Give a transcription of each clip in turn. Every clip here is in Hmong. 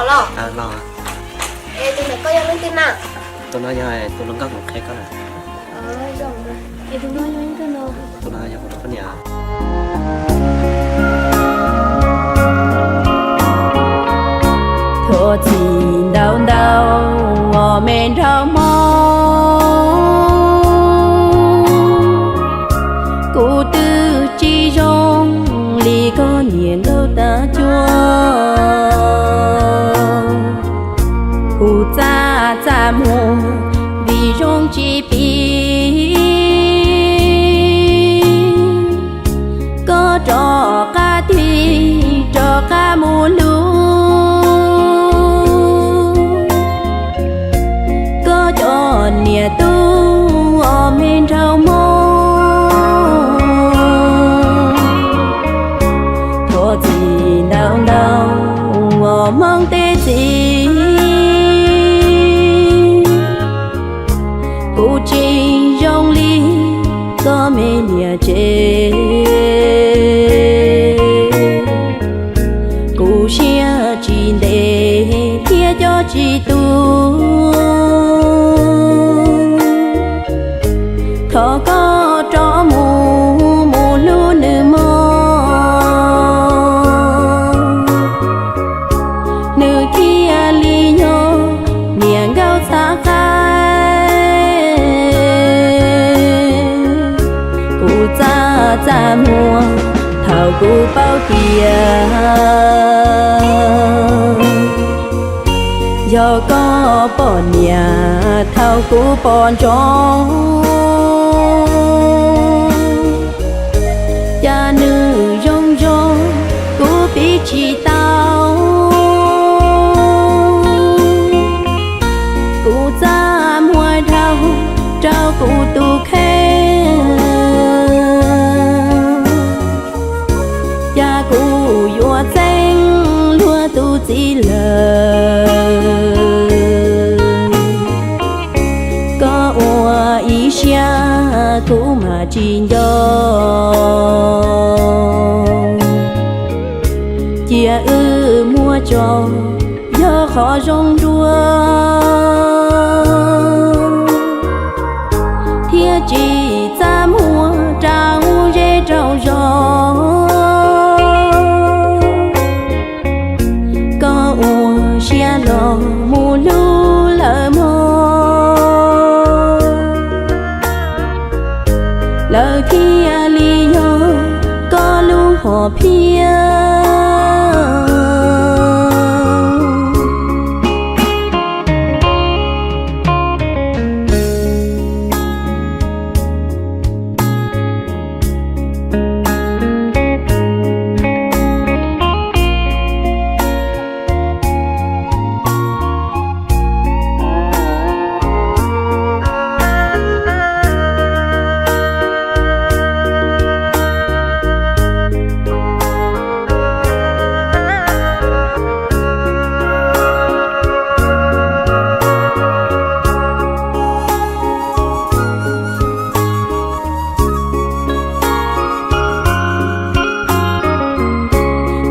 Los. Es tus ntawm koj yog leej twg na? Tus no yog tus hluas nkauj kuv qhia koj na. Es tus no yog leej twg no? Tus no yog kuv tus poj niam. Thov txim ntau ntau os me nraug Hmoob, kuv twb tsis zoo li koj niam nkauj tag cuag. Kuv txaj txaj muag vim zoo tsis pib, koj rov qab tig rov qab mus hlub koj cov niam tub os me nraug Hmoob. Thov txim ntau ntau os Hmoob tej txiv, kuv tsis zoo li koj me niam tsev, kuv siab tsis ntev thiab coj tsis tus. Thov koj rov mus mus hlub nws mog, nws thiaj li yog niam nkauj txhav qaib. Kuv txaj txaj muag thaum kuv paub tias yog koj poj niam thaum kuv pom ntsoov, cas nws zoo zoo kuv pib tsis tau. Kuv txaj muag dhau rau kuv tus kheej, cas kuv yuav txeeb luag tus txiv lawm. Koj ua ib siab kuv mam tsis nco, cia wb muab tso yog qhov zoo dua, thiab tsis txaj muag rau zej rau zos. Koj ua siab los mus hlub lawm mog, lawv thiaj li yog koj lub hom phiaj.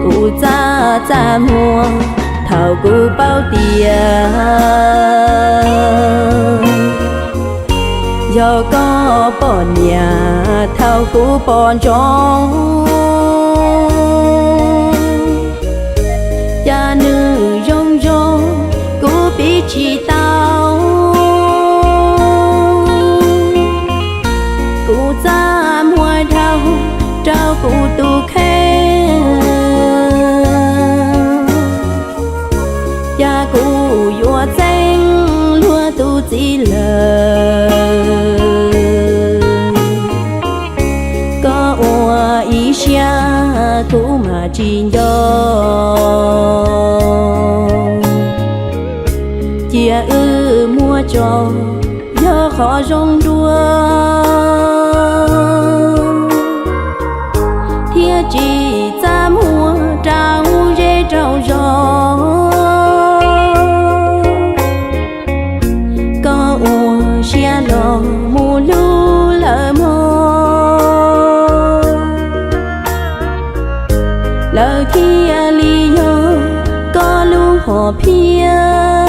Kuv txaj txaj muag thaum kuv paub tias yog koj poj niam thaum kuv pom ntsoov, cas nws zoo zoo kuv pib tsis tau. Kuv txaj muag dhau rau kuv tus kheej, cas kuv yuav txeeb luag tus txiv lawm. Koj ua ib siab kuv mam tsis nco, cia wb muab tso yog qhov zoo dua, thiab tsis txaj muag rau zej rau zos. Koj ua siab los mus hlub lawm mog, lawv thiaj li yog koj lub Hos phiab